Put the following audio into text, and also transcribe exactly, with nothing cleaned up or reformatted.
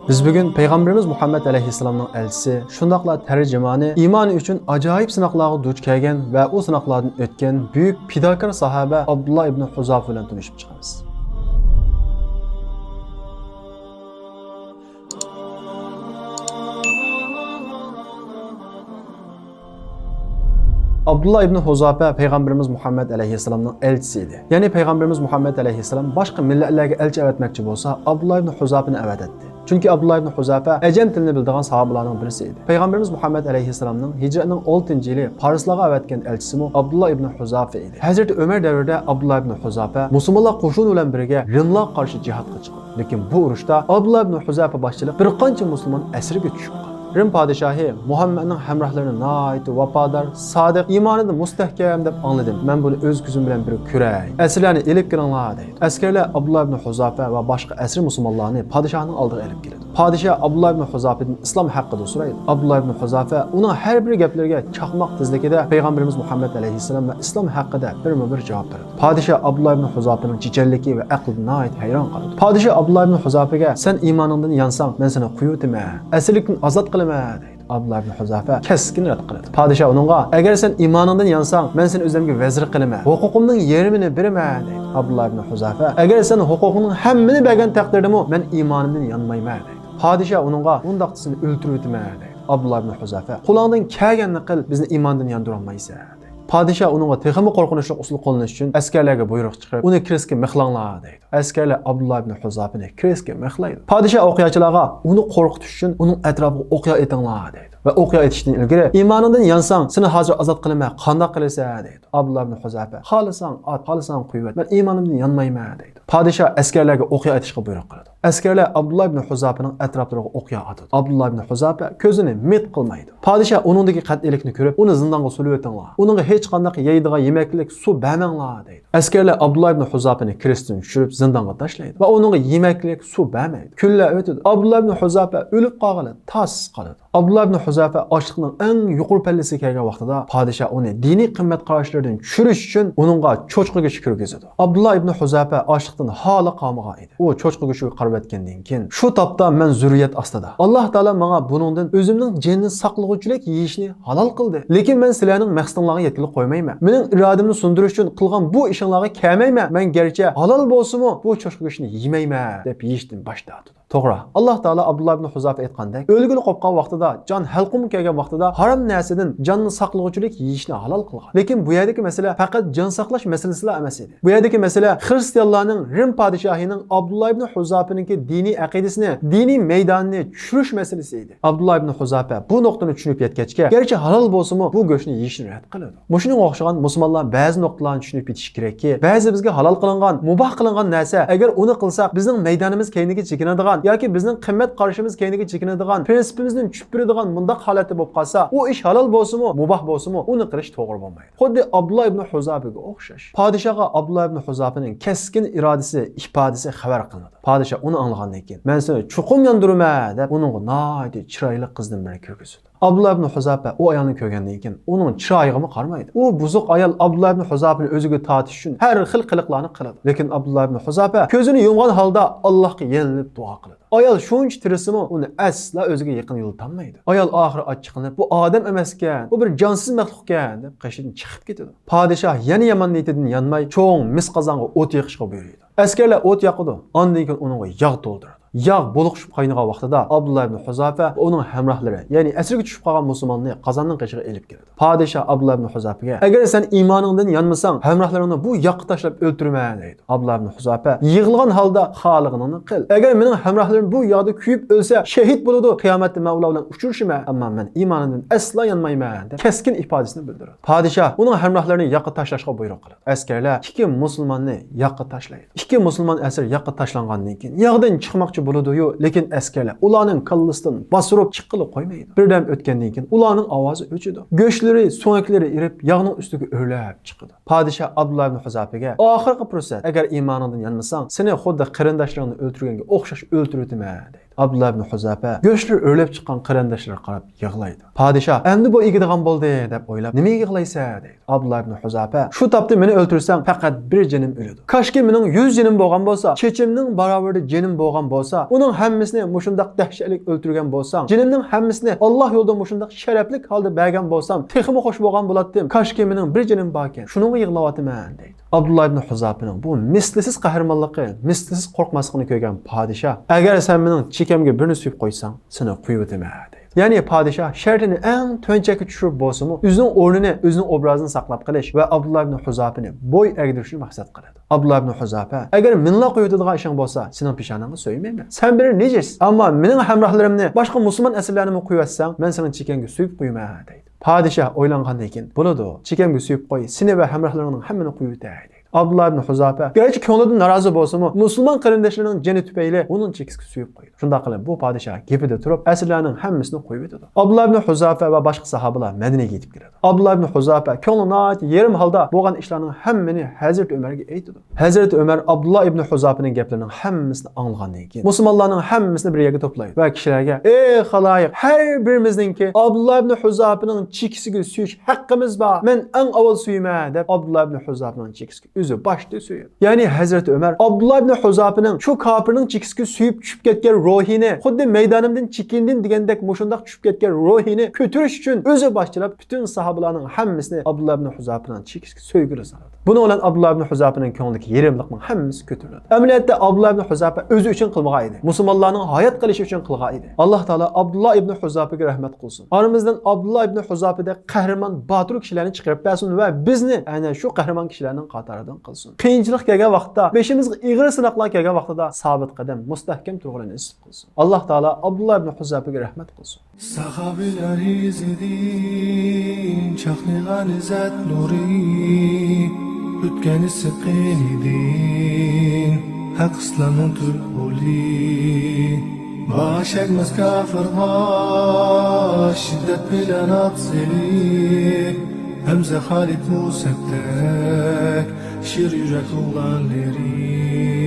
بىز بۈگۈن پەيغەمبىرىمىز مۇھەممەد ئەلەيھىسسالامنىڭ ئەلچىسى، شۇنداقلا تەرجىمانى، ئىمانى ئۈچۈن ئاجايىپ سىناقلارغا دۇچ كەلگەن ۋە ئۇ سىناقلاردىن ئۆتكەن بۈيۈك پىداكار ساھابە ئابدۇللا ئىبنى ھۇزافە بىلەن تونۇشۇپ چىقىمىز. ئابدۇللا ئىبنى ھۇزافە پەيغەمبىرىمىز مۇھەممەد ئەلەيھىسسالامنىڭ ئەلچىسى ئىدى. يەنى پەيغەمبىرىمىز مۇھەممەد ئەلەيھىسسالام باشقا مىللەتلەرگە ئەلچى ئەۋەتمەكچى بولسا، ئابدۇللا ئىبنى ھۇزافىنى ئەۋەتەتتى. چۈنكى ئابدۇللا ئىبنى ھۇزافە ئەجەم تىلىنى بىلىدىغان ساھابىلارنىڭ بىرسى ئىدى. پەيغەمبىرىمىز مۇھەممەد ئەلەيھىسسالامنىڭ ھىجرەتنىڭ ئالتىنچى يىلى پارسلارغا ئەۋەتكەن ئەلچىسىمۇ ئابدۇللا ئىبنى ھۇزافە ئىدى. ھەزرىتى ئۆمەر دەۋرىدە ئابدۇللا ئىبنى ھۇزافە مۇسۇلمانلار قوشۇنى بىلەن بىرگە رىملارغا قارشى جىھادقا چىقىدۇ. لېكىن بۇ ئۇرۇشتا ئابدۇللا ئىبنى ھۇزافە باشچىلىق بىر قانچە مۇسۇلمان ئەسىرگە چۈشۈپ قالىدۇ. رىم پادىشاھى مۇھەممەدنىڭ ھەمراھلىرىنى ناھايىتى ۋاپادار، سادىق، ئىمانىدا مۇستەھكەم دەپ ئاڭلىدىم. مەن بۇنى ئۆز كۆزۈم بىلەن بىر كۆرەي. ئەسىرلەرنى ئېلىپ كېلىڭلار، دەيدۇ. ئەسكەرلەر ئابدۇللا ئىبنى ھۇزافە ۋە باشقا ئەسىر مۇسۇلمانلارنى پادىشاھنىڭ ئالدىغا ئېلىپ كېلىدۇ. پادىشاھ ئابدۇللا ئىبنى ھۇزافىدىن ئىسلام ھەققىدە سورايدۇ. ئابدۇللا ئىبنى ھۇزافە ئۇنىڭ ھەر بىر گەپلىرىگە چاقماق تېزلىكىدە پەيغەمبىرىمىز مۇھەممەد ئەلەيھىسسالام ۋە ئىسلام ھەققىدە بىرمۇبىر جاۋاب بېرىدۇ. پادىشاھ ئابدۇللا ئىبنى ھۇزافىنىڭ چېچەنلىكى ۋە ئەقلىدىن ناھايىتى ھەيران قالىدۇ. پادىشاھ ئابدۇللا ئىبنى ھۇزافىگە، «سەن ئىمانىڭدىن يانساڭ، مەن سېنى قويۇۋېتىمەن، ئەسىرلىكتىن ئازاد قىلىمەن» دەيدۇ. ئابدۇللا ئىبنى ھۇزافە كەسكىن رەت قىلىدۇ. پادىشاھ ئۇنىڭغا، «ئەگەر سەن ئىمانىڭدىن يانساڭ، مەن سېنى ئۆزۈمگە ۋەزىر قىلىمەن، ھوقۇقۇمنىڭ يېرىمىنى بېرىمەن» دەيدۇ. ئابدۇللا ئىبنى ھۇزافە، «ئەگەر سەن ھوقۇقۇڭنىڭ ھەممىنى بەرگەن تەقدىردىمۇ، مەن ئىمانىمدىن يانمايمەن» دەيدۇ. پادىشاھ ئۇنىڭغا، «ئۇنداقتا سېنى ئۆلتۈرۈۋېتىمەن» دەيدۇ. ئابدۇللا ئىبنى ھۇزافە، «قولۇڭدىن كەلگەننى قىل، بىزنى ئىماندىن ياندۇرالمايسەن» دەيدۇ. پادىشاھ ئۇنىڭغا تېخىمۇ قورقۇنچلۇق ئۇسۇل قوللىنىش ئۈچۈن ئەسكەرلەرگە بۇيرۇق چىقىرىپ، «ئۇنى كرېستكە مىخلاڭلار» دەيدۇ. ئەسكەرلەر ئابدۇللا ئىبنى ھۇزافىنى كرېستكە مىخلايدۇ. پادىشاھ ئوقياچىلارغا، «ئۇنى قورقۇتۇش ئۈچۈن ئۇنىڭ ئەتراپىغا ئوقيا ئېتىڭلار» دەيدۇ. ۋە ئوقيا ئېتىشتىن ئىلگىرى، «ئىمانىڭدىن يانساڭ، سېنى ھازىر ئازاد قىلىمەن، قانداق قىلىسەن؟» دەيدۇ. ئابدۇللا ئىبنى ھۇزافە، «خالىساڭ ئات، خالىساڭ قويۇۋەت، مەن ئىمانىمدىن يانمايمەن» دەيدۇ. پادىشاھ ئەسكەرلەرگە ئوقيا ئېتىشقا بۇيرۇق قىلىدۇ. ئەسكەرلەر ئابدۇللا ئىبنى ھۇزافىنىڭ ئەتراپلىرىغا ئوقيا ئاتىدۇ. ئابدۇللا ئىبنى ھۇزافە كۆزىنى مىت قىلمايدۇ. پادىشاھ ئۇنىڭدىكى قەتئىيلىكنى كۆرۈپ، «ئۇنى زىندانغا سولىۋېتىڭلار. ئۇنىڭغا ھېچقانداق يەيدىغان يېمەكلىك، سۇ بەرمەڭلار» دەيدۇ. ئەسكەرلەر ئابدۇللا ئىبنى ھۇزافىنى كرېستتىن چۈشۈرۈپ، زىندانغا تاشلايدۇ ۋە ئۇنىڭغا يېمەكلىك، سۇ بەرمەيدۇ. كۈنلەر ئۆتىدۇ. ئابدۇللا ئىبنى ھۇزافە ئۆلۈپ قالغىلى تاس قالىدۇ. ئابدۇللا ئىبنى ھۇزافە ئاچلىقنىڭ ئەڭ يۇقىرى پەللىسىگە كەلگەن ۋاقتىدا، پادىشاھ ئۇنى دىنىي قىممەت قاراشلىرىدىن چۈشۈرۈش ئۈچۈن ئۇنىڭغا چوشقا گۆشى كىرگۈزىدۇ. ئابدۇللا ئىبنى ھۇزافە ئاچلىقتىن ھالى قالمىغان ئىدى. ئۇ چوشقا گۆشىگە قارىۋەتكەندىن كېيىن، «شۇ تاپتا مەن زۆرۈرىيەت ئاستىدا. ئاللا تائالا ماڭا بۇنىڭدىن ئۆزۈمنىڭ جېنىنى ساقلىغۇچىلىك يېيىشنى ھالال قىلدى. لېكىن مەن سىلەرنىڭ مەقسىتىڭلارغا يەتكىلى قويمايمەن. مېنىڭ ئىرادىمنى سۇندۇرۇش ئۈچۈن قىلغان بۇ ئىشىڭلارغا كەلمەيمەن. مەن گەرچە ھالال بولسىمۇ، بۇ چوشقا گۆشىنى يېمەيمەن» دەپ يېيىشتىن باش تارتىدۇ. توغرا، ئاللا تائالا ئابدۇللا ئىبنى ھۇزافە ئېيتقاندەك، ئۆلگىلى قوپقان ۋاقتىدا، جان ھەلقۇمغا كەلگەن ۋاقتىدا، ھارام نەرسىدىن جاننى ساقلىغۇچىلىك يېيىشنى ھالال قىلغان. لېكىن بۇ يەردىكى مەسىلە پەقەت جان ساقلاش مەسىلىسىلا ئەمەس ئىدى. بۇ يەردىكى مەسىلە خىرىستىيانلارنىڭ رىم پادىشاھىنىڭ ئابدۇللا ئىبنى ھۇزافىنىڭكى دىنىي ئەقىدىسىنى، دىنىي مەيدانىنى چۈشۈرۈش مەسىلىسى ئىدى. ئابدۇللا ئىبنى ھۇزافە بۇ نۇقتىنى چۈشىنىپ يەتكەچكە، گەرچە ھالال بولسىمۇ، بۇ گۆشنى يېيىشنى رەت قىلىدۇ. مۇشۇنىڭغا ئوخشىغان مۇسۇلمانلار بەزى نۇقتىلارنى چۈشىنىپ يېتىشى كېرەككى، بەزى بىزگە ھالال قىلىنغان، مۇباھ قىلىنغان نەرسە، ئەگەر ئۇنى قىلساق، بىزنىڭ مەيدانىمىز كەينىگە چېكىنىدىغان ياكى بىزنىڭ قىممەت قارىشىمىز كەينىگە چېكىنىدىغان، پىرىنسىپىمىزدىن چۈشۈپ بېرىدىغان مۇنداق ھالەتتە بولۇپ قالسا، ئۇ ئىش ھالال بولسىمۇ، مۇباھ بولسىمۇ، ئۇنى قىلىش توغرا بولمايدۇ. خۇددى ئابدۇللا ئىبنى ھۇزافىگە ئوخشاش. پادىشاھقا ئابدۇللا ئىبنى ھۇزافىنىڭ كەسكىن ئىرادىسى، ئىپادىسى خەۋەر قىلىنىدۇ. پادىشاھ ئۇنى ئاڭلىغاندىن كېيىن، «مەن سېنى چوقۇم ياندۇرىمەن» دەپ، ئۇنىڭغا ناھايىتى چىرايلىق قىزدىن بىرنى كىرگۈزىدۇ. ئابدۇللا ئىبنى ھۇزافە ئۇ ئايالنى كۆرگەندىن كېيىن، ئۇنىڭ چىرايىغىمۇ قارىمايدۇ. ئۇ بۇزۇق ئايال ئابدۇللا ئىبنى ھۇزافىنى ئۆزىگە تارتىش ئۈچۈن ھەر خىل قىلىقلارنى قىلىدۇ. لېكىن ئابدۇللا ئىبنى ھۇزافە كۆزىنى يۇمغان ھالدا ئاللاھقا يېلىنىپ دۇئا قىلىدۇ. ئايال شۇنچە تىرىسىمۇ، ئۇنى ئەسلا ئۆزىگە يېقىن يولىتالمايدۇ. ئايال ئاخىرى ئاچچىقلىنىپ، «بۇ ئادەم ئەمەسكەن، بۇ بىر جانسىز مەخلۇقكەن» دەپ، قېشىدىن چىقىپ كېتىدۇ. پادىشاھ يەنە يامان نىيىتىدىن يانماي، چوڭ مىس قازانغا ئوت يېقىشقا بۇيرۇيدۇ. ئەسكەرلەر ئوت ياقىدۇ، ئاندىن كېيىن ئۇنىڭغا ياغ تولدۇرىدۇ. ياغ بۇلىقىشىپ قاينىغان ۋاقتىدا، ئابدۇللا ئىبنى ھۇزافە ۋە ئۇنىڭ ھەمراھلىرى، يەنى ئەسىرگە چۈشۈپ قالغان مۇسۇلماننى قازاننىڭ قېشىغا ئېلىپ كېلىدۇ. پادىشاھ ئابدۇللا ئىبنى ھۇزافىگە، «ئەگەر سەن ئىمانىڭدىن يانمىساڭ، ھەمراھلىرىڭنى بۇ ياغقا تاشلاپ ئۆلتۈرىمەن» دەيدۇ. ئابدۇللا ئىبنى ھۇزافە يىغلىغان ھالدا، «خالىغىنىڭنى قىل. ئەگەر مېنىڭ ھەمراھلىرىم بۇ ياغدا كۆيۈپ ئۆلسە، شېھىت بولىدۇ، قىيامەتتە مەن ئۇلار بىلەن ئۇچرىشىمەن، ئەمما مەن ئىمانىمدىن ئەسلا يانمايمەن» دەپ كەسكىن ئىپادىسىنى بىلدۈرىدۇ. پادىشاھ ئۇنىڭ ھەمراھلىرىنى ياغقا تاشلاشقا بۇيرۇق قىلىدۇ. ئەسكەرلەر ئىككى مۇسۇلماننى ياغقا تاشلايدۇ. ئىككى مۇسۇلمان ئەسىر ياغقا تاشلانغاندىن كېيىن، ياغدىن چىقماقچى بولىدۇ-يۇ، لېكىن ئەسكەرلەر ئۇلارنىڭ كاللىسىدىن باستۇرۇپ چىققىلى قويمايدۇ. بىردەم ئۆتكەندىن كېيىن ئۇلارنىڭ ئاۋازى ئۆچىدۇ. گۆشلىرى، سۆڭەكلىرى ئېرىپ، ياغنىڭ ئۈستىگە ئۆرلەپ چىقىدۇ. پادىشاھ ئابدۇللا ئىبنى ھۇزافىگە، «ئاخىرقى پۇرسەت، ئەگەر ئىمانىڭدىن يانمىساڭ، سېنى خۇددى قېرىنداشلىرىڭنى ئۆلتۈرگەنگە ئوخشاش ئۆلتۈرۈۋېتىمەن» دەيدۇ. ئابدۇللا ئىبن ھۇزاپە گۆشلىرى ئۆرلەپ چىققان قېرىنداشلىرىغا قاراپ يىغلايدۇ. پادىشاھ، ئەمدى بۇ ئىگىدىغان بولدى، دەپ ئويلاپ، نېمىگە يىغلايسەن؟ دەيدۇ. ئابدۇللا ئىبن ھۇزاپە، شۇ تاپتا مېنى ئۆلتۈرسەڭ، پەقەت بىر جېنىم ئۆلىدۇ. كاشكى مېنىڭ يۈز جېنىم بولغان بولسا، چېچىمنىڭ باراۋىرىدا جېنىم بولغان بولسا، ئۇنىڭ ھەممىسىنى مۇشۇنداق دەھشەتلىك ئۆلتۈرگەن بولساڭ، جېنىمنىڭ ھەممىسىنى ئاللا يولىدا مۇشۇنداق شەرەپلىك ھالدا بەرگەن بولسام، تېخىمۇ خوش بولغان بولاتتىم. كاشكى مېنىڭ بىر جېنىم باركەن، شۇنىڭغا يىغلاۋاتىمەن، دەيدۇ. ئابدۇللا ئىبن ھۇزاپىنىڭ بۇ مىسلىسىز قەھرىمانلىقى، مىسلىسىز قورقماسلىقىنى كۆرگەن پادىشاھ، ئەگەر سەن مېنىڭ چېكەمگە بىرنى سۆيۈپ قويساڭ، سېنى قويۇۋېتىمەن، دەيدۇ. يەنى پادىشاھ شەرتىنى ئەڭ تۆۋەن چەككە چۈشۈرۈپ بولسىمۇ، ئۆزىنىڭ ئورنىنى، ئۆزىنىڭ ئوبرازىنى ساقلاپ قېلىش ۋە ئابدۇللا ئىبن ھۇزاپىنى بوي ئەگدۈرۈشنى مەقسەت قىلىدۇ. ئابدۇللا ئىبن ھۇزاپە، ئەگەر مېنىلا قويۇۋېتىدىغان ئىشىڭ بولسا، سېنىڭ پېشانەڭنى سۆيمەيمەن. سەن بىر نىجىس، ئەمما مېنىڭ ھەمراھلىرىمنى، باشقا مۇسۇلمان ئەسىرلەرنىمۇ قويۇۋەتسەڭ، مەن سېنىڭ چېكەڭگە سۆيۈپ قويىمەن، دەيدۇ. پادىشاھ ئويلانغاندىن كېيىن، بولىدۇ، چېكەمگە سۆيۈپ قوي، سېنى ۋە ھەمراھلىرىڭنىڭ ھەممىنى قويۇۋېتەي، دەيدۇ. ئابدۇللا ئىبن ھۇزاپە گەرچە كۆڭلىدىن نارازى بولسىمۇ، مۇسۇلمان قېرىنداشلىرىنىڭ جېنى تۈپەيلى ئۇنىڭ چېكىسىگە سۆيۈپ قويىدۇ. شۇنداق قىلىپ، بۇ پادىشاھ گېپىدە تۇرۇپ، ئەسىرلەرنىڭ ھەممىسىنى قويۇۋېتىدۇ. ئابدۇللا ئىبن ھۇزاپە ۋە باشقا ساھابىلار مەدىنىگە يېتىپ كېلىدۇ. ئابدۇللا ئىبن ھۇزاپە كۆڭلى ناھايىتى يېرىم ھالدا بولغان ئىشلارنىڭ ھەممىنى ھەزرىتى ئۆمەرگە ئېيتىدۇ. ھەزرىتى ئۆمەر ئابدۇللا ئىبن ھۇزاپىنىڭ گەپلىرىنىڭ ھەممىسىنى ئاڭلىغاندىن كېيىن، مۇسۇلمانلارنىڭ ھەممىسىنى بىر يەرگە توپلايدۇ ۋە كىشىلەرگە، ئەي خالايىق، ھەر بىرىمىزنىڭكى ئابدۇللا ئىبن ھۇزاپىنىڭ چېكىسىگە سۆيۈش ھەققىمىز بار. مەن ئەڭ ئاۋۋال سۆيىمەن، دەپ ئابدۇللا ئىبن ھۇزاپىنىڭ چېكىسىگە ئۆزى باشتا سۆيىدۇ. يەنى ھەزرىتى ئۆمەر ئابدۇللا ئىبن ھۇزاپىنىڭ شۇ كاپىرنىڭ چېكىسىگە سۆيۈپ چۈشۈپ كەتكەن روھىنى، خۇددى مەيدانىمدىن چېكىندىن دېگەندەك مۇشۇنداق چۈشۈپ كەتكەن روھىنى كۆتۈرۈش ئۈچۈن ئۆزى باشچىلاپ، پۈتۈن ساھابىلارنىڭ ھەممىسىنى ئابدۇللا ئىبن ھۇزاپىنىڭ چېكىسىگە سۆيگىلى سالىدۇ. بۇنىڭ بىلەن ئابدۇللا ئىبن ھۇزاپىنىڭ كۆڭلىدىكى يېرىملىقنىڭ ھەممىسى كۆتۈرۈلىدۇ. ئەمەلىيەتتە ئابدۇللا ئىبن ھۇزاپە ئۆزى ئۈچۈن قىلمىغان ئىدى. مۇسۇلمانلارنىڭ ھايات قېلىشى ئۈچۈن قىلغان ئىدى. ئاللا تائالا ئابدۇللا ئىبن ھۇزاپىگە رەھمەت قىلسۇن. ئارىمىزدىن ئابدۇللا ئىبن ھۇزاپىدەك قەھرىمان، باتۇر كىشىلەرنى چىقىرىپ بەرسۇن ۋە بىزنى ئەنە شۇ قەھرىمان كىشىلەرنىڭ قاتارىدىن قىلسۇن. قىيىنچىلىق كەلگەن ۋاقىتتا، بېشىمىزغا ئېغىر سىناقلار كەلگەن ۋاقتىدا سابىت قەدەم، مۇستەھكەم تۇرغىلى نېسىپ قىلسۇن. ئاللا تائالا ئابدۇللا ئىبن ھۇزاپىگە رەھمەت قىلسۇن. ساھابىلەر ئىزىدىن چاقنىغان ئىززەت نۇرى، ئۆتكەن ئىسسىق قېنىدىن ھەق ئىسلامنىڭ تۈپ غولى. باش ئەگمەس كاپىرغا شىددەت بىلەن ئات سېلىپ، ھەمزە خالىد مۇسەبدەك شېر يۈرەك ئوغلانلىرى.